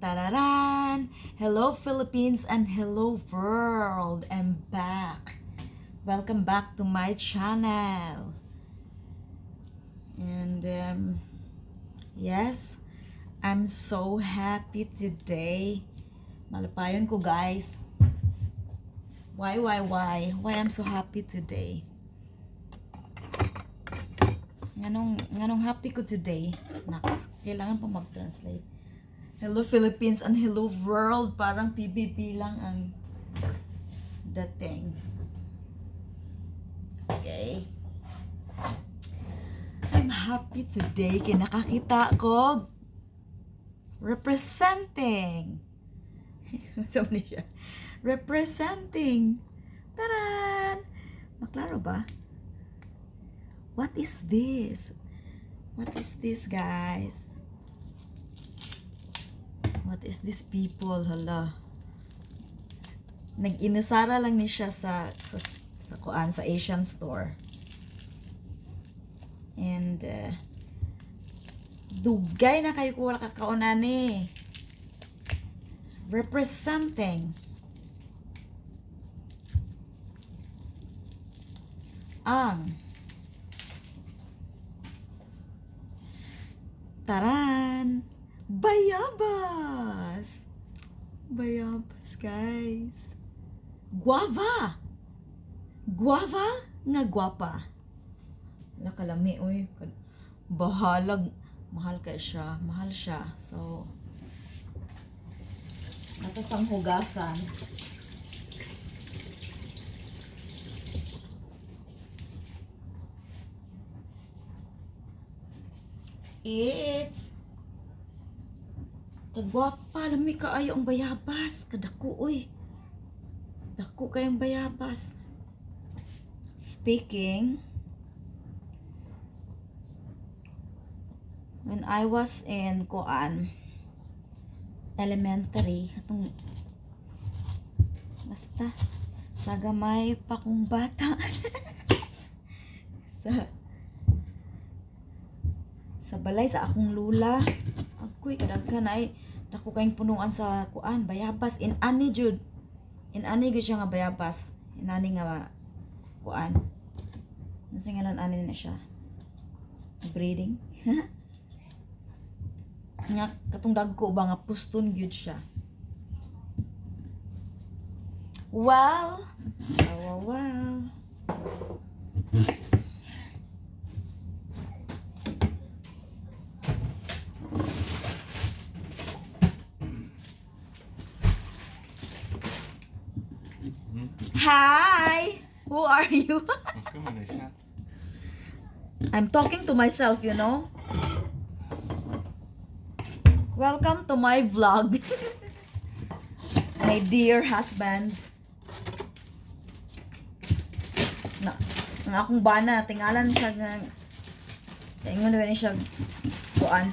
Tararan! Hello, Philippines, and hello, world! I'm back. Welcome back to my channel. And yes, I'm so happy today. Malapayon ko, guys. Why, why? Why I'm so happy today? Nganong happy ko today? Naks, kailangan pa mag-translate. Hello, Philippines, and hello, world. Parang PBB lang ang dating. Okay. I'm happy today kay nakakita ko representing. So ni siya? Representing. Taran! Maklaro ba? What is this? What is this, guys? What is this, people? Hala. Nag-inusara lang ni siya sa kuan, sa Asian store. And dugay na kayo ko wala kakaon ani. Representing ang taran! Bayabas! Bayabas, guys. Guava! Guava nga guwapa. Wala kalami, oy. Bahalag. Mahal kay siya. Mahal siya. So, ato sang hugasan. It's kagwapa, lami kaayo ang bayabas. Kadako, oy. Dako kayong bayabas. Speaking, when I was in kuan, elementary, atong basta sa gamay pa kong bata, sa balay sa akong lula, agoy, kadaghan ay dako kayong punuan sa kuan, bayabas. In ani jud, in ani gyud siya nga bayabas, in ani nga kuan, ano sa ngalan ani na siya, breeding nga katong dagko ba nga puston gyud siya. Well, well, well. Hi! Who are you? Welcome, Alicia. I'm talking to myself. Welcome to my vlog, my dear husband. Na, ang akong bana, tingalan siya nga. Ingon na ba siya kuan.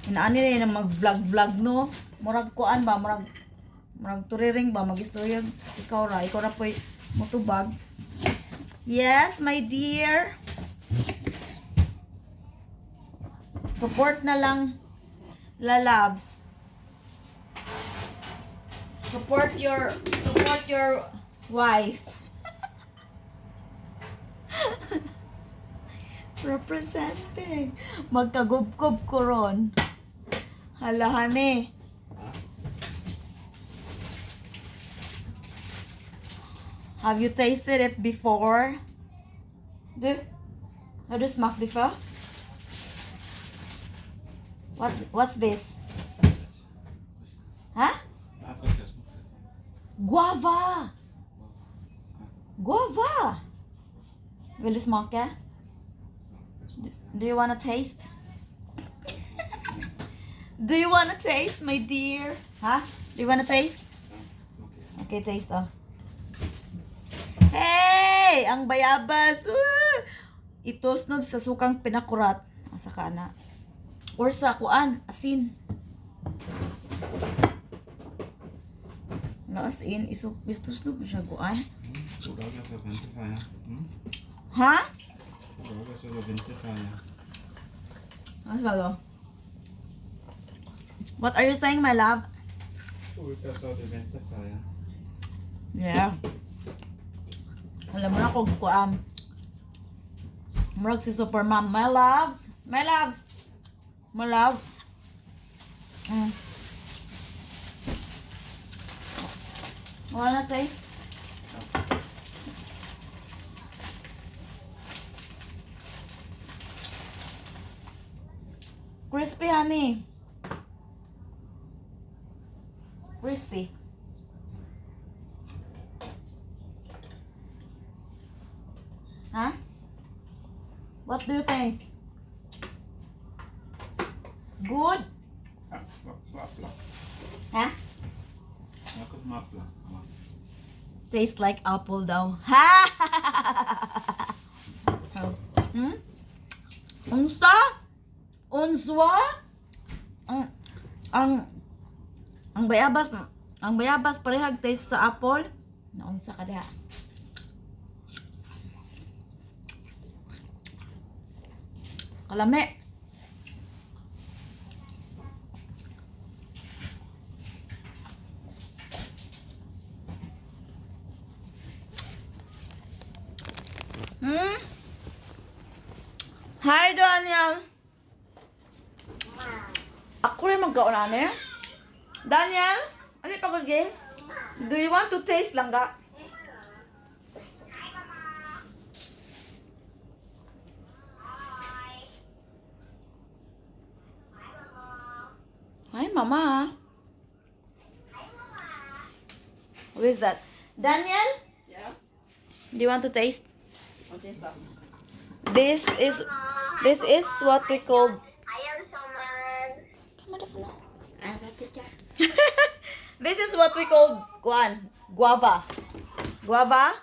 Inaani na yun mag-vlog-vlog, no? Murag kuan ba, murag turiring ba, mag-istorya. Ikaw ra po'y mutubag. Yes, my dear. Support na lang, lalabs. Support your wife. Representing. Magkagubkob ko ron. Halahan eh. Have you tasted it before? Du? Har du smakt det før? What's this? Huh? Guava! Guava! Vil du smake? Do you wanna taste? Do you wanna taste, my dear? Huh? Do you wanna taste? Okay, taste, oh. Hey! Ang bayabas! Woo! Itusnob sa sukang pinakurat. Asa ka na? Or sa kuan, asin. No, asin, itusnob siya kuan. Goddag, jeg skal vente for jer. Ha? Goddag, jeg skal vente for jer. Ano ba? What are you saying, my love? Olika sorter väntefärger. Yeah. Alam mo na kung kuam. Murag si Superman. My loves. My loves. My love. Wanna taste? Crispy, honey. Crispy. Huh? What do you think? Good? Ja, som äpplen. Huh? Smakar som äpplen. Ja. Tastes like apple daw. Ha! Unsa? Unswa? Ang bayabas parehag taste sa apple. Naunsa ka diha? Kalami. Hi, Daniel. Ako rin magkaon ani. Daniel, ano yung pagod game? Do you want to taste langga? Hi, Mama. Who is that? Daniel? Yeah. Do you want to taste? What is that? This is what we call. Come on, no. I have a picture. This is what we call guan, guava. Guava?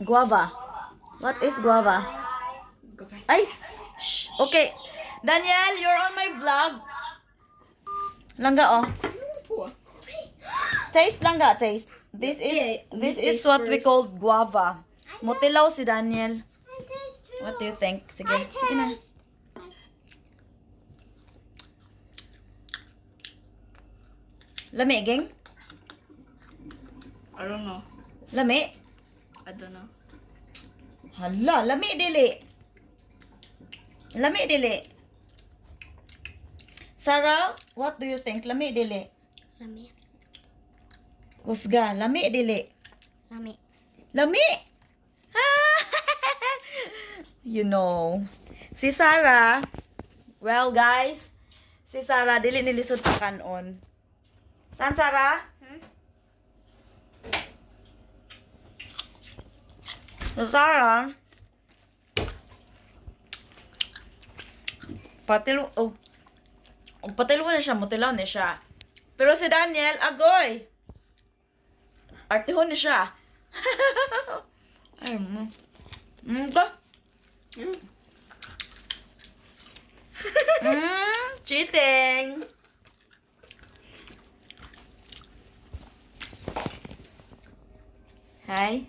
Guava. What is guava? Go back. Ice. Shh. Okay. Daniel, you're on my vlog. Langga oh. På. Taste langga, taste. This is Yeah, this you is taste what we first. call guava. Mutilaw si Daniel. I taste too. What do you think? Sige, I sige na. taste. Lami, gang? I don't know. Lami? I don't know. Hala, lami dili. Lami dili. Sarah, what do you think? Lami dili. Lami. Kusga, lami dili. Lami. Lami! Si Sarah, well guys, si Sarah dili nilisod pa kanon. San Sarah? Hmm? Si Sarah, patilo, oh, oh, patilo na siya, mutilaw na siya. Pero si Daniel, agoy! Artihon na siya. Ay mo. Ba? Cheating. Hi.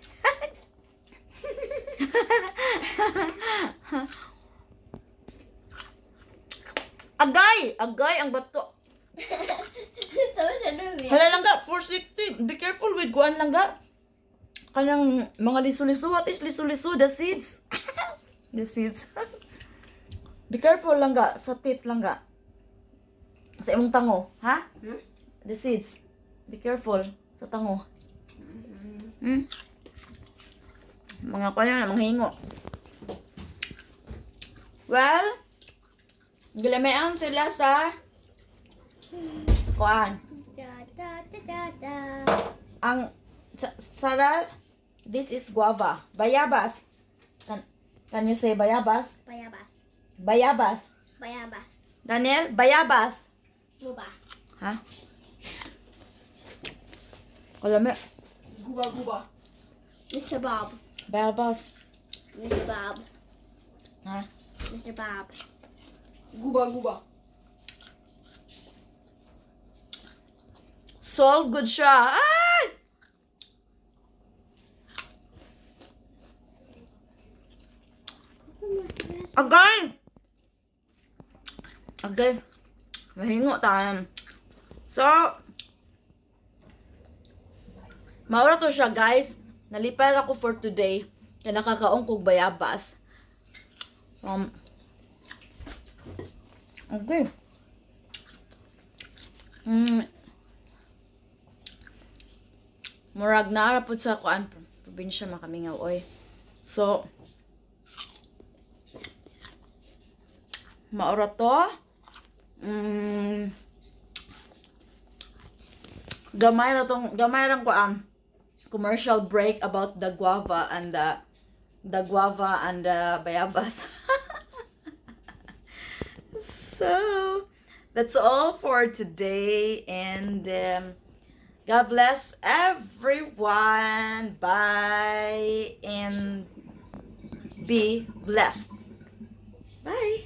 Agay! Agay ang bato. Så känner vi. Hala langga, 460. Be careful with kuan langga. Kanyang mga liso-liso. What is liso-liso? The seeds. The seeds. Be careful langga. Sa teeth langga. Sa imong tango. Ha? Hmm? The seeds. Be careful. Sa tango. Mga kuan na, mga hingo. Well, gilamian sila sa kuan. Da, da, da, da, da. Ang Sarah, this is guava. Bayabas. Can you say bayabas? Bayabas. Bayabas. Bayabas. Daniel, bayabas. Guba. Ha? Kalami. Guba guba. Mr. Bob. Bayabas. Mr. Bob. Ha? Mr. Bob. Guba guba. Solve good siya. Ay! Agay! Agay. Mahingo tayo. So, maura to siya, guys. Nalipay ako for today. Kaya nakakaon kog bayabas. Okay. Murag naa ra pud sa kuan, probinsya makamingaw oy. So, maura to. Gamay ra tong gamay rang kuan commercial break about the guava and the bayabas. So, that's all for today and God bless everyone. Bye and be blessed. Bye.